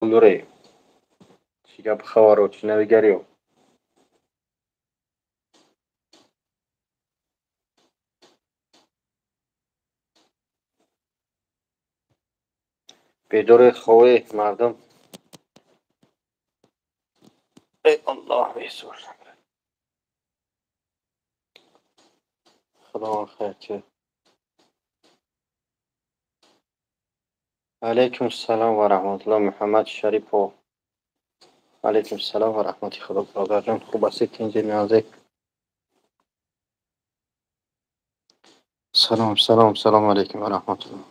Дорӣ? Чӣ гап, хабаро, чӣ навигариё? Бедоред, хове мардум. Эй Аллоҳ, бесур. Худованд хайр чӣ. Алайкум салом ва раҳматуллоҳ, Муҳаммад Шарипов. Алайкум салом ва раҳмати Худо, бародарҷон. Хуб ҳастед, тинҷи наздик? Салом, салом, салом алайкум ва раҳматуллоҳ.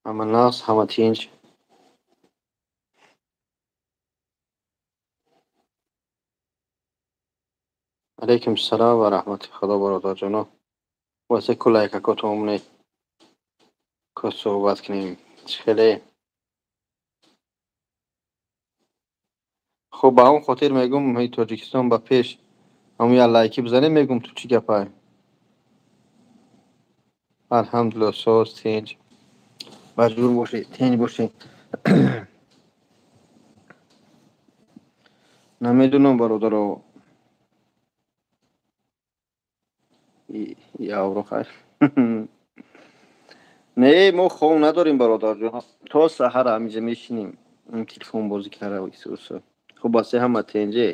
Ҳама нағз, ҳама тинҷ. Алайкум салом ва раҳмати Худо, бародарҷоно. Васе кулайкакотон монед, ко суҳбат кунем. Хеле хуб, ба ҳамон хотир мегум, Тоҷикистон ба пеш, ҳамон як лайки бизанем, мегум ту чӣ гапай. Алҳамдулиллоҳ, соз, тинҷ. Маҷбур бошед, тинҷ бошед. Намедунам, бародаро. Явро хайр. Не, мо хов надорем, бародарҷон. То саҳар ҳамиҷа мешинем. Телефон бозӣ кара. Хуб аст, ҳама тинҷе.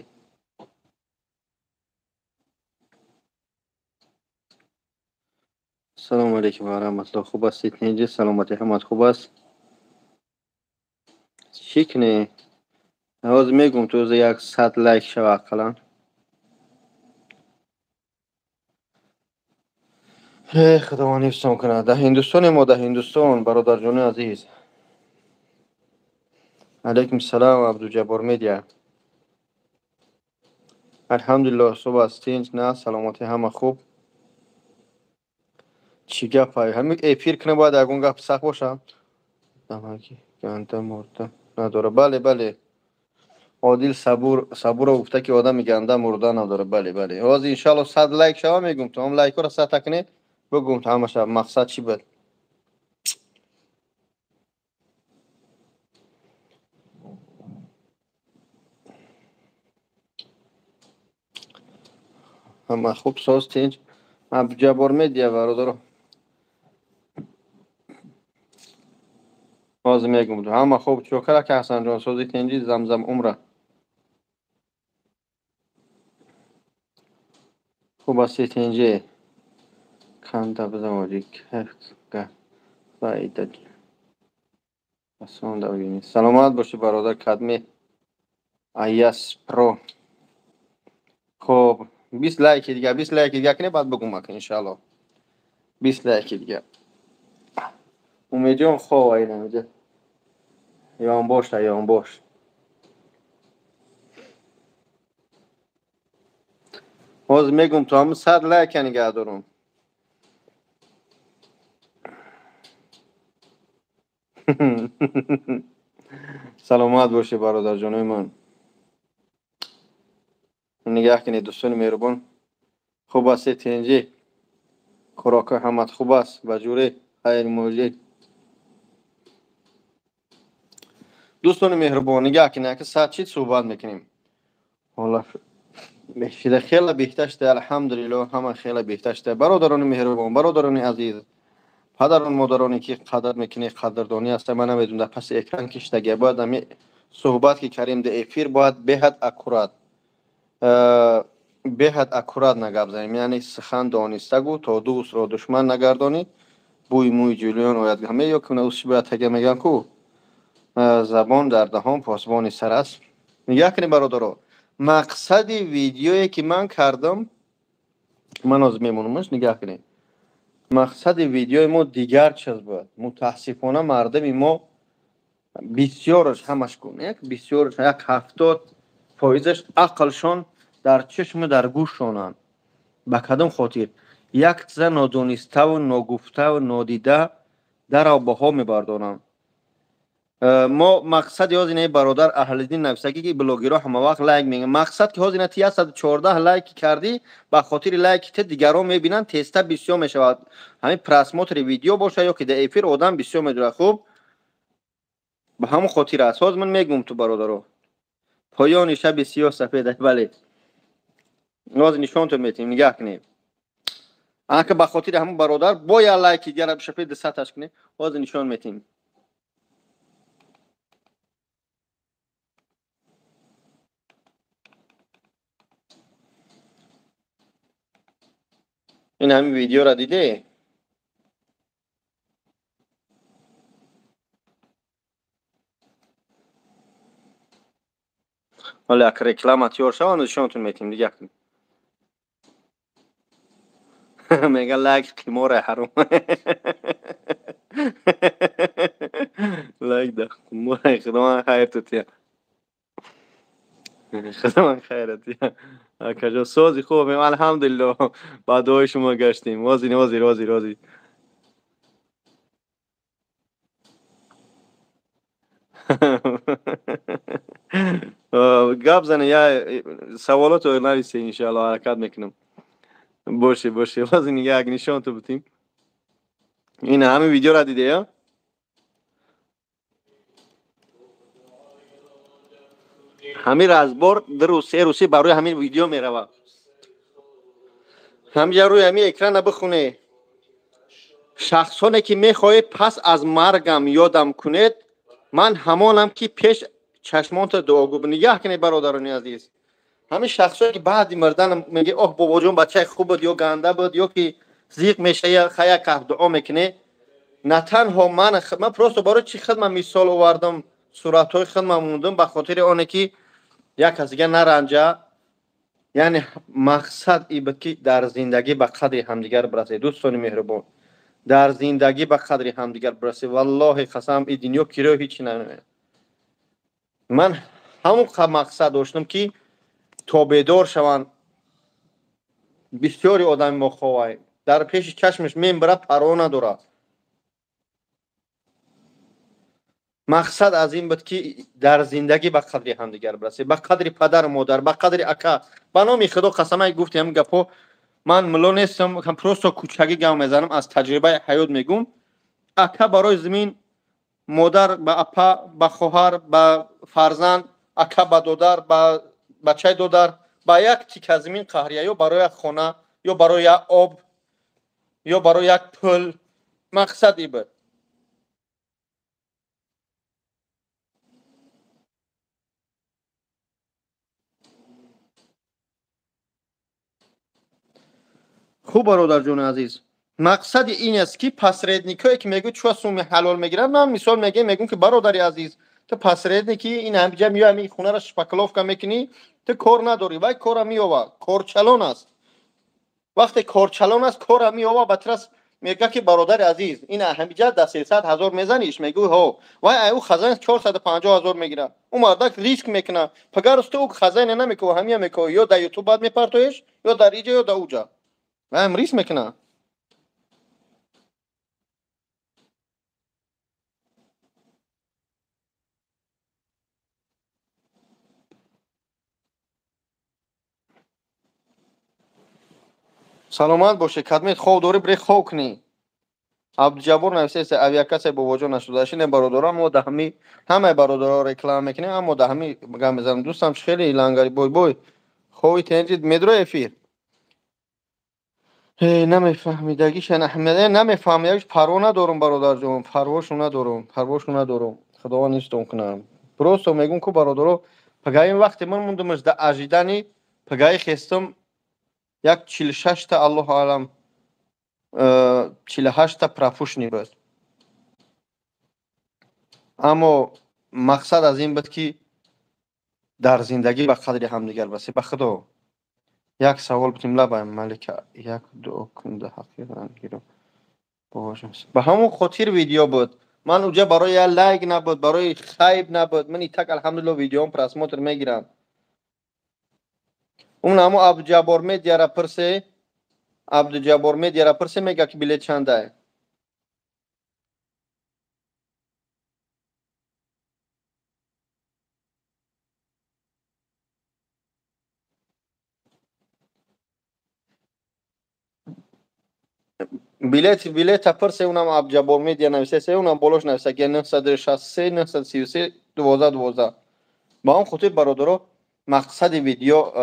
Салому алайкум ва раҳматуллоҳ. Хуб ҳастед, тинҷе, саломатӣ ҳамат хуб аст? Чӣ кунӣ? Ҳозир мегум, ту 100 лайк шава ақаллан. Эй Худованд ҳифзтон кунад. Дар Ҳиндустоне мо, дар Ҳиндустон, бародарҷони азиз. Алайкум салом, Абдуҷаббор медиа. Алҳамдулиллоҳ, субҳ аст, тинҷ, на, саломатӣ ҳама хуб. Чӣ гапай? Ҳамин эфир кунам, бояд ягон гап сахт бошад. Дамаки ганда мурда надора. Бале, бале. Одил Сабур, Сабуров гуфта ки одами ганда мурда надора. Бале, бале. Ҳозир иншааллоҳ 100 лайк шава, мегум ту. Ҳам лайкҳоро 100 та кунед, бигум ту ҳамаша мақсад чӣ буд. Ҳама хуб, соз, тинҷ. Абдуҷаббор медиа, бародаро. Ҳозир мегум ту. Ҳама хуб, чокара ки Ҳасанҷон, сози, тинҷи, замзам умра. Хуб ҳастед, тинҷе. Канда бизан оҷи кайф фаида. Расонда бибинед. Саломат бошӣ, бародар Кадми Аяс Про. Хуб, 20 лайки дига, 20 лайки дига кунед, баъд бигум ака иншааллоҳ. 20 лайки дига. Умедҷон хоб айна инҷа. Ёнбош, ёнбош. Ҳозир мегум ту ҳамун 100 лайка нигаҳ дорум. Саломат бошед, бародарҷонои ман. Нигаҳ кунед, дӯстони меҳрубон. Хуб ҳастед, тинҷӣ? Хӯрокҳои ҳамат хуб аст? Ба ҷурӣ хайр мӯҷид. Дӯстони меҳрубон, нигаҳ кунед, ака саат чӣ суҳбат мекунем? Ҳола бехшида, хеле беҳтар шуда, алҳамдулиллоҳ, ҳама хеле беҳтар шуда. Бародарони меҳрубон, бародарони азиз, падарон, модароне ки қадр мекунед, қадрдонӣ ҳаста, ман намедонам дар паси экран киштагия, бояд ҳами суҳбат ки кардем дар эфир бояд беҳад аккурат, беҳад аккурат нагап занем, яъне сухан дониста гӯ, то дӯстро душман нагардонӣ, бӯи мӯи ҷулиён ояд ҳаме ё ки ус бояд тага мегӯянд ку забон дар даҳон посбони сар аст. Нигаҳ кунед, бародаро, мақсади видеое ки ман кардам, ман ҳозир мемонамаш, нигаҳ кунед. Мақсади видеои мо дигар чиз буд. Мутаассифона мардуми мо бисёраш, ҳамаш кун, як бисёраш, як 70%-аш ақлшон дар чишму дар гӯшшонанд. Ба кадом хотир? Як чиза нодониставу ногуфтаву нодида дарав баҳо мебардоранд. Мо мақсади ҳозир ин бародар Аҳлиддин нависагӣ ки блогерҳо ҳама вақт лайк мегӯянд. Мақсад ки ҳозир ти 114 лайк кардӣ, ба хотири лайки ти дигарон мебинанд, теста бисёр мешавад. Ҳамин просмотри видео боша ё ки дар эфир одам бисёр медорад. Хуб, Ба ҳамон хотир аст. Ҳозир ман мегӯм ту бародаро. Поёни шаби сиёҳ сафед, бале. Ҳозир нишонтон метиҳем, нигаҳ кунед. Ака ба хотири ҳамон бародар бо як лайки дигар шафед 200 кунед. Ҳозир нишон метиҳем. Ин ҳамин видеоро диде? Ҳоло як реклама тиёр шава, нишонтон метиҳем, дигаҳ кунед. Мега лайк қимора ҳаром. Лайк да қимора, худо хайр тутия. Худо хайр тутия. Акаҷо сози хубем, алҳамдулиллоҳ. Ба дуои шумо гаштем. Ҳозир, ҳозир, ҳозир, ҳозир. Гап зане, я саволото нависе, иншоаллоҳ ҳаракат мекунам. Боше, боше. Ҳозир як нишонто бутим. Ин ҳамин видеоро диде, я? Ҳамин разбор 2 рӯз, 3 рӯз барои ҳамин видео меравад. Ҳамҷа рӯи ҳамин экрана бихоне. Шахсоне ки мехоҳед пас аз маргам ёдам кунед, ман ҳамонам ки пеш чашмонто дуогӯ. Нигаҳ кунед бародарони азиз. Ҳамин шахсое ки баъди мурдан меге оҳ бобоҷон бачаи хуб буд ё ганда буд ё ки зиқ мешава, хая каф дуо мекунед. На танҳо ман просто барои чӣ хидмат мисол овардам, суратҳои хидмат мондам ба хотири оне ки як кас дига наранҷа. Яъне мақсад ин буд ки дар зиндагӣ ба қадри ҳамдигар бирасед. Дӯстони меҳрубон, дар зиндагӣ ба қадри ҳамдигар бирасед. Валлоҳи қасам, ин дунё киро ҳеҷ намемонад. Ман ҳамон мақсад доштам ки то бедор шаванд. Бисёри одами мо ховай дар пеши чашмаш мембарад, парво надорад. Мақсад аз ин буд ки дар зиндагӣ ба қадри ҳамдигар бирасед, ба қадри падару модар, ба қадри ака. Ба номи Худо қасамай гуфти ҳамин гапҳо. Ман мулло нестам, просто кӯчагӣ гап мезанам, аз таҷрибаи ҳаёт мегӯм. Ака барои замин, модар ба апа, ба хоҳар, ба фарзанд, ака ба додар, ба бачаи додар, ба як тика замин қаҳрия, ё барои як хона, ё барои як об, ё барои як пул. Мақсад ин буд. Хуб бародарҷони азиз, мақсади ин аст ки посредникое ки мегӯяд чӯ суми ҳалол мегирад, ман мисол мегӯям, мегӯям ки бародари азиз, ту посредники, ин ҳамҷа меои ҳамин хонаро шпакловка мекунӣ, ту кор надорӣ, вай кора меёва, корчалон аст. Вақте корчалон аст, кора меёва, ба трас мегӯяд ки бародари азиз, ин ҳамҷа да 300 000 мезаниш, мегӯй ҳо, вай ӯ хазайн 450 000 мегирад. Ӯ мардак риск мекунад. Пагарус ту ӯ хазайна намекунӣ, ҳамия мекунӣ, ё дар ютуб баъд мепартоиш, ё дар иҷа, ё дар уҷа. Вай риск мекунад. Саломат боше, кадмет хов дорӣ, бре хов кунӣ. Абдуҷаббор нависест, авиакассаи бобоҷон нашуда. Шине бародарон, мо даҳами ҳамаи бародаро реклама мекунем, аммо даҳами гап мезанем. Дӯстам чӣ хеле лангари бой бой. Хови тенҷид медро эфир. Намефаҳмидагиш, намефаҳмидагиш, парво надорум бародарҷон, парвошу надорум, парвошу надорум. Худованд нистон кунам. Просто мегӯм ку бародаро, пагаи ин вақте ман мондумаш да ажидани, пагаи хестам як 46-та, Аллоҳу алам, 48-та пропушни буд. Аммо мақсад аз ин буд ки дар зиндагӣ ба қадри ҳамдигар басед. Ба Худо як савол бутим, лабаем малика, як дуо кунда ҳақиқатан гирам. Ба ҳамон хотир видео буд. Ман уҷа барои як лайк набуд, барои хайб набуд. Ман итак алҳамдулиллоҳ видеоам просмотр мегирам. Он ҳамо Абдуҷаббор медиара пирсе, Абдуҷаббор медиара пирсе, мега ки билет чандае. Билета пурсе, унам Абдуҷаббор Медиа нависа, унам болош нависа, 963 933 12 12. Ба он хотир, бародаро, мақсади видео,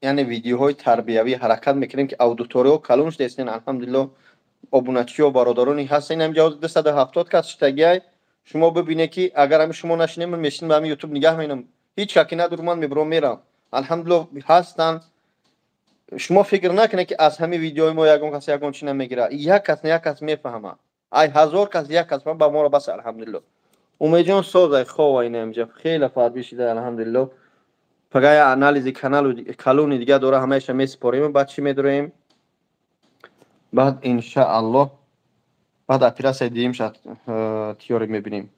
яъне видеоҳои тарбиявӣ ҳаракат мекунем, ки аудиторияҳо калон шудастен. Алҳамдулилло, обуначиҳо, бародарони ҳастен. Ҳамҷа 270 кас шитагиай. Шумо бибинед, ки агар ҳами шумо нашинем, ман мешинам ба ҳами ютуб нигаҳ менам, ҳеҷ каки надору, ман мебурам, мерам. Алҳамдулилло, ҳастанд. Шумо фикр накунед, ки аз ҳамин видеои мо ягон кас ягон чи намегирад. Як кас, як кас мефаҳмад. Ай 1000 кас як кас ба моро бас, алҳамдулилло. Умедҷон, созай, хова инамҷа хеле фарбӣ шида, алҳамдулилло. Пага я анализи каналу калони дига дора, ҳамаиша месупорем. Баъд чӣ медороем? Баъд, иншааллоҳ, баъд оператсияи дуюмша тиёрӣ мебинем.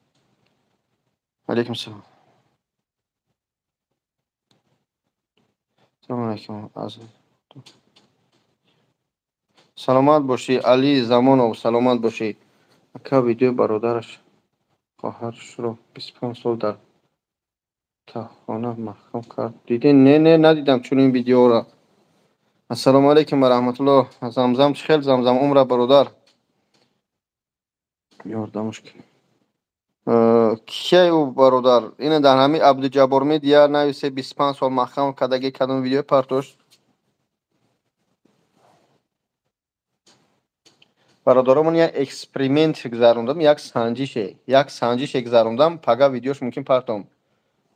Алейкум салом. Салому алейкум. Саломат бошӣ, Али Замонов, саломат бошӣ. Ака, видеои бародараш хоҳарашро 25 сол дар таҳхона маҳкам кард, дидед? Не, не, надидам чунин видеоро. Ассалому алайкум ва раҳматуллоҳ. Замзам, чӣ хел, Замзам умра, бародар, ёрдамш. Кияй ӯ, бародар? Ина дар ҳамин Абдуҷаббор Медиа нависе, 25 сол маҳкам кардаги, кадом видео партошт? Бародаромон, як эксперимент гузарондам, як санҷише гузарондам. Пага видеош мумкин партом.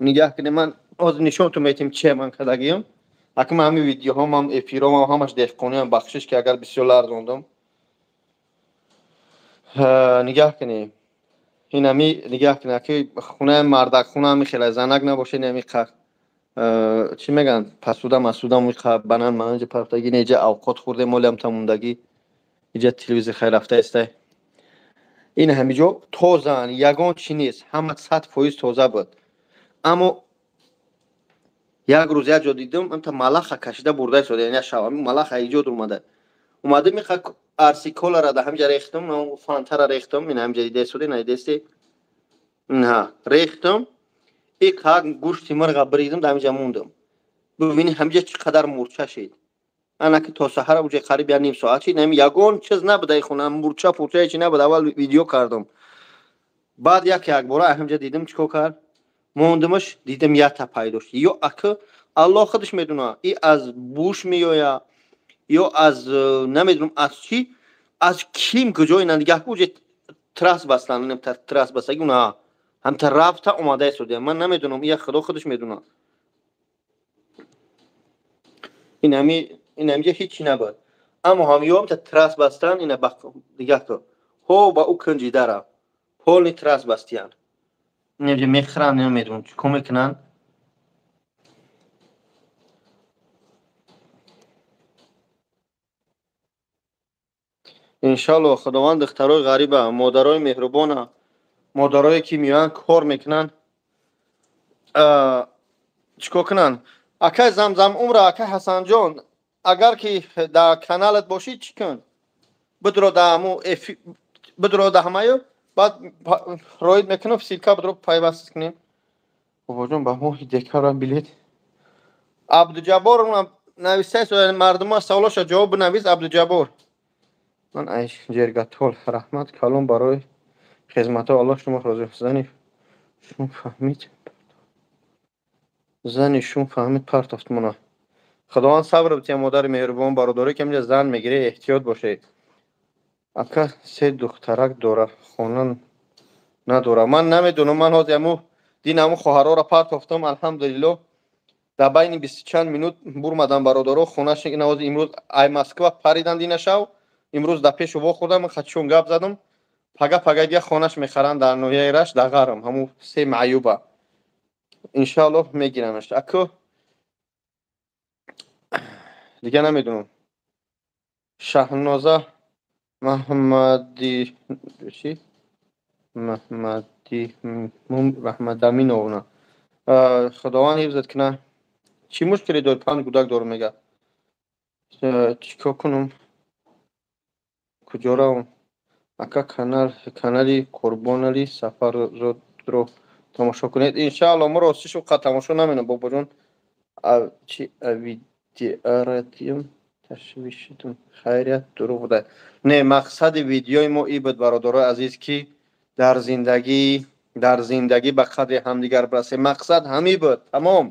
Нигаҳ кунед, ман ҳозир нишонтон метиҳем, че ман кардагиам. Ака, ман ҳамин видеоҳомам, эфирҳомам ҳамаш деҳқониам. Бахшиш, ки агар бисёр ларзондам. Нигаҳ кунед, инами нигаҳ кунед, аки хонаи мардак, хона ҳами хела занак набошед, инами чӣ мегӯянд, пасуда масуда банан мананҷа партаги, неҷа авқот хӯрдем, молиам тамондагӣ, иҷа телевизор хай рафта истай. Ин ҳамиҷо тозаан, ягон чӣ нест, ҳама 100% тоза буд. Аммо як рӯз як ҷо дидам, амта малаха кашида бурда истода, яъне шав малаха иҷод омада омада меха. Арси колара да ҳамҷа рехтам, фантара рехтам, ин ҳамҷа дида истода, ина дидасте, ҳа, рехтам. И қак гӯшти мирға биридам, да ҳамҷа мондам. Бибини, ҳамҷа чӣ қадар мурча шид. Ана ки то саҳара уҷа қариб як ним соат шид, ҳами ягон чиз набуда хона, мурча пурча ҳечи набуд. Аввал видео кардам, баъд як якбора ҳамҷа дидам, чӣ кор кард, мондамаш, дидам, якта пайдо шуд. Ё ака, Аллоҳ худаш медона, и аз буш меоя ё аз намедонам аз чӣ, аз ким, куҷо. Ина нигаҳ ку, уҷа трас бастан, трас бастаги, уна ҳамта рафта омада истода. Ман намедонам, ия Худо худаш медона. Инами инамҷа ҳичи набуд, аммо ҳамёмта трас бастан. Ина нигаҳ ку, ҳо, ба ӯ кунҷида рафт, полный трас бастиян. Инамҷа мехӯранд, намедонам чӣ кор мекунанд. Иншалло, Худованд духтарои ғариба, модарои меҳрубона, модарое ки меоянд, кор мекунанд, чӣ кор кунанд. Акай Замзам умра, акай Ҳасанҷон, агар ки дар каналат бошӣ, чӣ кун, бидро да ҳаму, бидро да ҳамаю, баъд роид мекунам, ссылка бидро, пайваст кунем. Бобоҷон, ба моҳи декабрам билет. Абдуҷаббор нависаст, мардума саволоша ҷавоб бинавис, Абдуҷаббор. Ман ай Ҷергатол. Раҳмат калом барои хизматҳо, Аллоҳ шумо розӣ. Зани шум фаҳмид, зани шум фаҳмид, партофт мона. Худованд сабр бития, модари меҳрубон. Бародаре ки ҳаминҷа зан мегирӣ, эҳтиёт бошед. Ака, се духтарак дора, хона надора. Ман намедонам, ман ҳозир ҳаму дин ҳаму хоҳарҳоро партофтам, алҳамдулилло, дар байни бисту чанд минут бурмадам, бародаро, хонаш. Ина ҳозир имрӯз ай Москва паридан, дина шав, имрӯз дар пешу вохӯрдам, хачон гап задам. Пага, пага дига хонаш мехаранд дар ноҳияи Рашт, дар Ғарм. Ҳаму се маъюба иншааллоҳ мегиранаш. Аку дига намедонам. Шаҳноза Маҳмади чи Маҳмади Маҳмадаминовна, Худованд ҳифзат кунад. Чӣ мушкиле дорӣ? Панҷ кӯдак дорам, мега. Чӣ кор кунам, куҷо равам? Ака, канали Қурбонали Сафарзодро тамошо кунед. Иншаалло, мо ростишу қа тамошо наменам, бобоҷон. Чи авидиаратиям. Ташвишитон хайрият дурӯғ буда. Не, мақсади видеои мо и буд, бародарои азиз, ки дар зиндагӣ ба қадри ҳамдигар бирасем. Мақсад ҳамин буд, тамом.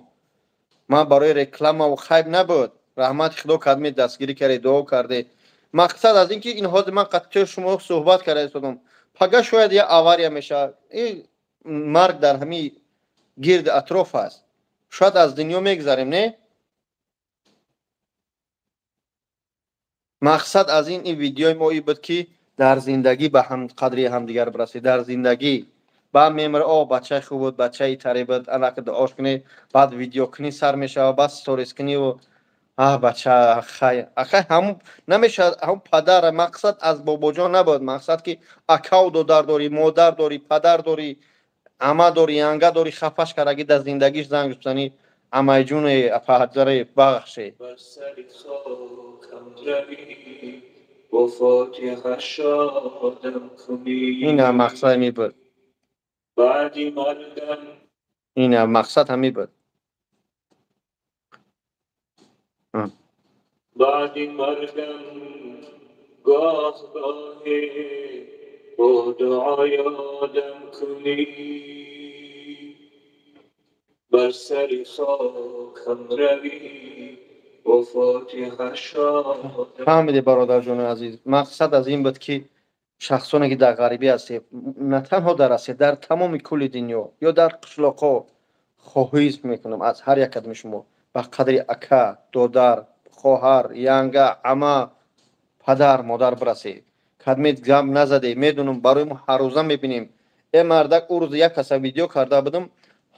Ман барои рекламаву хайб набуд. Раҳмати Худо кадми дастгирӣ карде, дуо карде. Мақсад аз ин ки ин ҳозир ман қатъи шумо суҳбат карда истодам. Пага шояд я авария мешавад. Ин марг дар ҳамин гирди атроф аст. Шояд аз дунё мегзарем, не? Мақсад аз ин видеои мо и буд, ки дар зиндагӣ ба қадри ҳамдигар бирасед. Дар зиндагӣ баъд мемира, о бачаи хуб буд, бачаи таре буд, анака дуош кунӣ, баъд видеокунӣ сар мешавад, баъд сторис куниву а бача хай ахай ҳамун намешавад. Ҳамун падар мақсад аз бобоҷон набуд. Мақсад ки акав додар дорӣ, модар дорӣ, падар дорӣ, ама дорӣ, янга дорӣ, хафаш кардаги дар зиндагиш занг бизанӣ, амайҷуне падаре бахше. Ина мақсад ҳамин буд. Ина мақсад ҳамин буд. баъди маргам гоҳ гоҳе бо дуо ёдам кунӣ, бар сари хокам равӣ бо фотиҳа шодам. Фаҳмиде, бародарҷони азиз, мақсад аз ин буд, ки шахсоне ки дар ғарибӣ ҳастед, на танҳо дар Россия, дар тамоми кулли дунё ё дар қишлоқҳо, хоҳиш мекунам аз ҳар як кадоми шумо ба қадри ака, додар, хоҳар, янга, ама, падар, модар бирасед. Кадмед гап назаде, медунам, барои мо ҳаррӯза мебинем. Э мардак, ӯ рӯз як каса видео карда будам,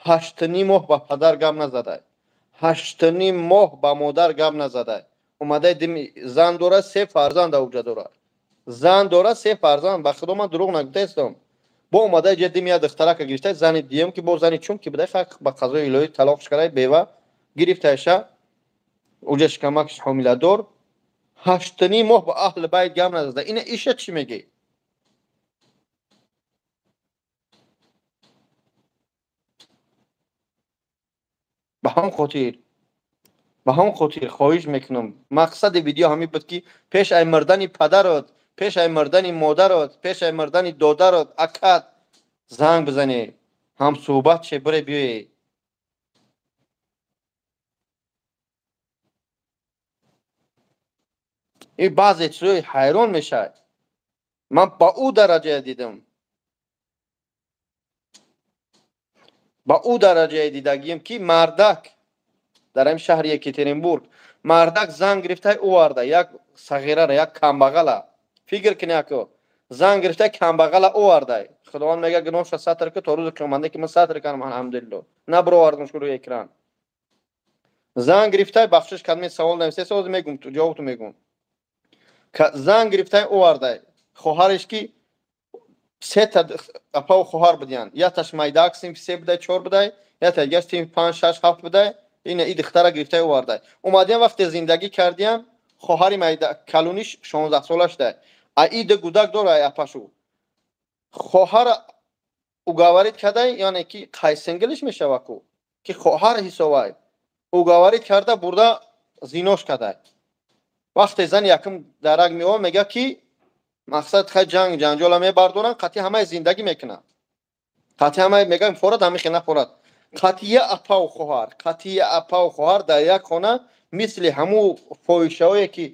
8,5 моҳ ба падар гап назада, 8,5 моҳ ба модар гап назада. Омадаи дими зан дорад, 3 фарзанд ауҷа дорад. Зан дорад, 3 фарзанд, ба худо ман дурӯғ нагуфтаистам. Бо омадаи ҷа дими як духтарака гирифта, зани диюм ки бо зани чун ки будай, хак ба қазои илоҳӣ талоқш кардай, бева гирифтаиша, уҷа шикамакш ҳомиладор, 8,5 моҳ ба аҳли байт гап назада. Ина иша чӣ мегӯӣ? Ба ҳам хотир хоҳиш мекунам. Мақсади видео ҳамин буд, ки пеш ай мурдани падарот, пеш ай мурдани модарот, пеш ай мурдани додарот, акат занг бизанӣ, ҳам суҳбат ше, бире биёе. И баъзе чизҳои ҳайрон мешавад. Ман ба ӯ дараҷае дидам. Ба ӯ дараҷае дидагием, ки мардак дар ҳамин шаҳри Екатеринбург мардак зан гирифтай оварда, як сағирара, як камбағала. Фикр кунӣ, ако зан гирифтай камбағала овардай. Худованд мега гуноҳша сатр ку то рӯзи қиёмат, ки ман сатр кардам, алҳамдулиллоҳ. Набаровардам шурӯи экран. Зан гирифтай, бахшиш кадми савол нависте, ҳозир мегум, ҷавобту мегум. Зан гирифтай овардай. Хоҳареш ки сета апаву хоҳар будиянд. Якташ майдаак синфи 3 будай, 4 будай, якта дигар синфи 5, 6, 7 будай. Ина и духтара гирифтай овардай. Омадиям вақте зиндагӣ кардиям, хоҳари майда калуниш 16 сола шудай. А и ду гудак дора ай апашу. Хоҳара уговорит кардай, яъне ки қайсингилиш мешава ку, ки хоҳар ҳисобай. Уговорит карда бурда зинош кардай. Вақте зани якум дарак меояд, мега ки мақсад хай ҷанг ҷанҷола мебардоранд, қатъи ҳамаи зиндагӣ мекунанд. Қатъи ҳамаи мегӯям форад, ҳамин хел нафорад. Қатъия апаву хоҳар, қатъия апаву хоҳар дар як хона мисли ҳамун фоҳишаҳое ки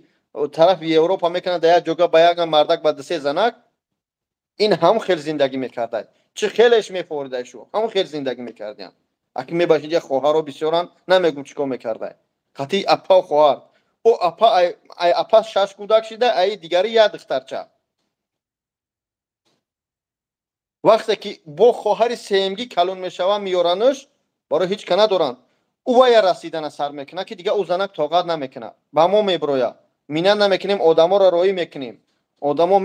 тарафи Европа мекунанд, дар як ҷойга ба як мардак ба 2-3 занак, ин ҳамун хел зиндагӣ мекардай. Чӣ хелеш мефоридай шу, ҳамун хел зиндагӣ мекардиям. Аки мебашид я хоҳарро бисёранд, намегум чӣ кор мекардай. Қатъи апаву хоҳар. О апа ай апа 6 кӯдак шида, ай дигари як духтарча. Вақте ки бо хоҳари сеюмгӣ калон мешаванд, меёранаш, барои ҳеҷ ка надоранд. Ӯ вая расидана сар мекунад, ки дигар ӯ занак тоқат намекунад. Ба мо мебирояд. Минат намекунем, одаморо роӣ мекунем. Одамо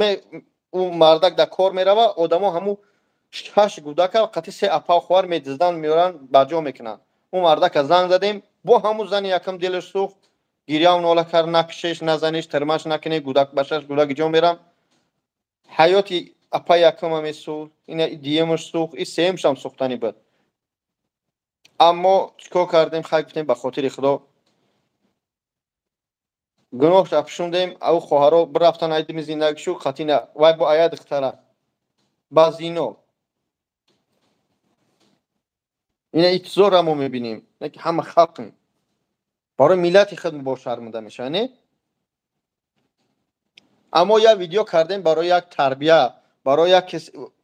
ӯ мардак дар кор мерава, одамо ҳамун 6 кӯдака қатъи 3 апа хоҳар медизданд, меёранд, ба ҷо мекунанд. Ӯ мардака занг задем, бо ҳамун зани якум дилаш сӯхт, гиряву нола кард, накушеш, назанеш, тирмаш накунӣ, гудак ба 6 гудаки ҷо мерам. Ҳаёти апа якума месӯхт, ина дуюмаш сӯхт, и сеюмшам сӯхтанӣ буд. Аммо чӣ кор кардем? Хай гуфтем ба хотири Худо. Гуноҳша пӯшондем, ав хоҳаро бирафтан айдими зиндагишу қатина вай бо ая духтара ба зино. Ина итизорра мо мебинем, не ки ҳама халқем. Барои миллати худ бо шармида мешавад, не? Аммо як видео кардем барои як тарбия, барои як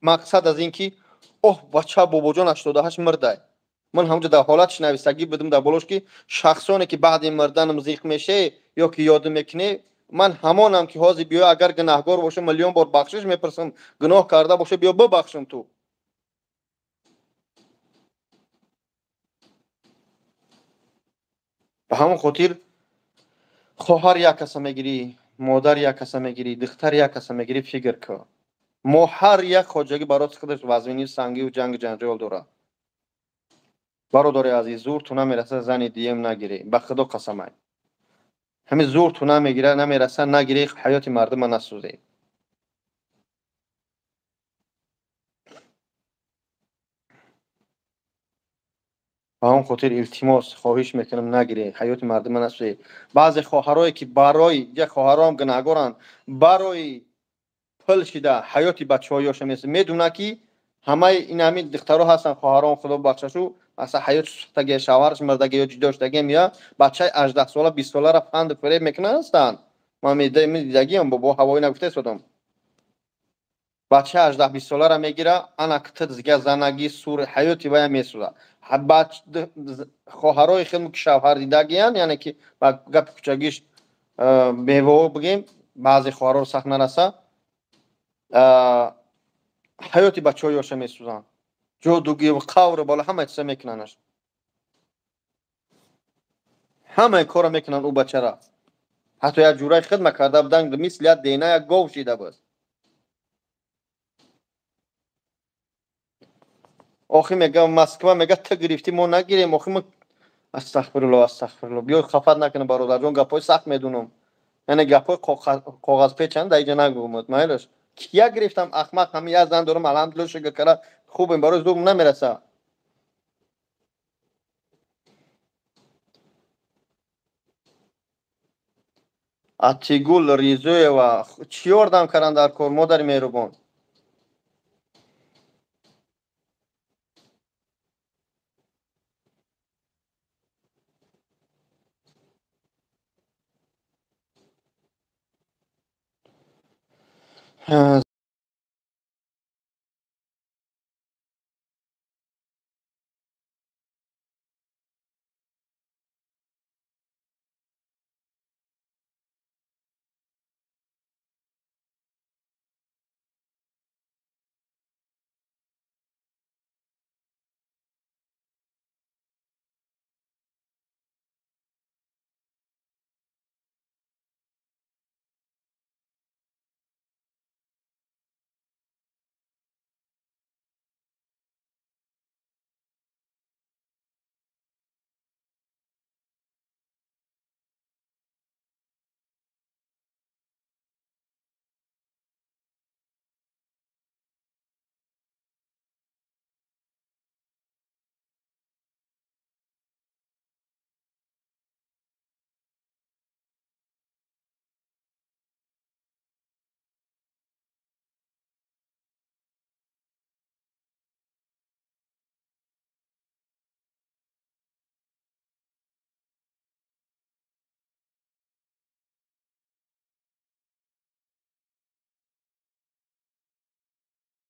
мақсад аз ин ки оҳ бача бобоҷон 88 мурдай. Ман ҳамонҷо дар ҳолатш нависагӣ будам дар болош ки шахсоне ки баъди мурданам зиқ меше ё ки ёд мекунӣ, ман ҳамонам ки ҳозир биё агар гунаҳгор боша миллион бор бахшиш мепурсам, гуноҳ карда боша биё бибахшам ту. Ба ҳамон хотир хоҳар як каса мегирӣ, модар як каса мегирӣ, духтар як каса мегирӣ, фикр кун. Мо ҳар як хоҷагӣ барои худаш вазнинию сангию ҷангу ҷанҷол дорад. Бародари азиз, зур ту намераса зани дием нагирӣ, ба худо қасамай. Ҳамин зур ту намегира, намераса нагирӣ, ҳаёти мардума насӯзӣ. Ба ҳамон хотир илтимос хоҳиш мекунам нагирӣ, ҳаёти мардума насӯзӣ. Баъзе хоҳарое ки барои як хоҳаром гунаҳгоранд, барои пул шида ҳаёти бачаҳоёша месӯзанд. Медонад ки ҳамаи ин ҳамин духтаро ҳастанд, хоҳарон худо бахшашу, масалан ҳаёти сӯхтагӣ, шавҳараш мурдагӣ ё ҷудо шудагӣ меояд, бачаи 18 сола, 20 соларо фанду фиреб мекунанд ҳастанд. Ман медидагиам, бо ҳавои нагуфта истодам. Бачаи 18-20 соларо мегира, ана китид зига занагӣ сур ҳаёти вая месӯзад. Хоҳарои худмо ки шавҳар дидагиянд, яъне ки ба гапи кӯчагиш бевоҳо бигем, баъзе хоҳароро сахт нараса, ҳаёти бачаҳоёша месӯзанд. Ҷодугӣ, қавру бало ҳама чиза мекунанаш. Ҳамаи корро мекунанд ӯ бачара. Ҳатто як ҷураи хидма карда буданд, мисли як дена як гов шида буд. Охи мега Москва мега ту гирифтӣ, мо нагирем. Охи мо астағфируллоҳ, астағфируллоҳ. Биё хафат накунам бародарҷон, гапҳои сахт медунам. Яъне гапҳои коғазпечанд, дар инҷа нагӯ мутлаилаш. Кия гирифтам ахмақ, ҳамин як зан дорам, алҳамдулиллоҳ шукр кара хубем, барои зур намераса. Атигул Ризоева чӣ ёрдам кардан дар кор, модари меҳрубон?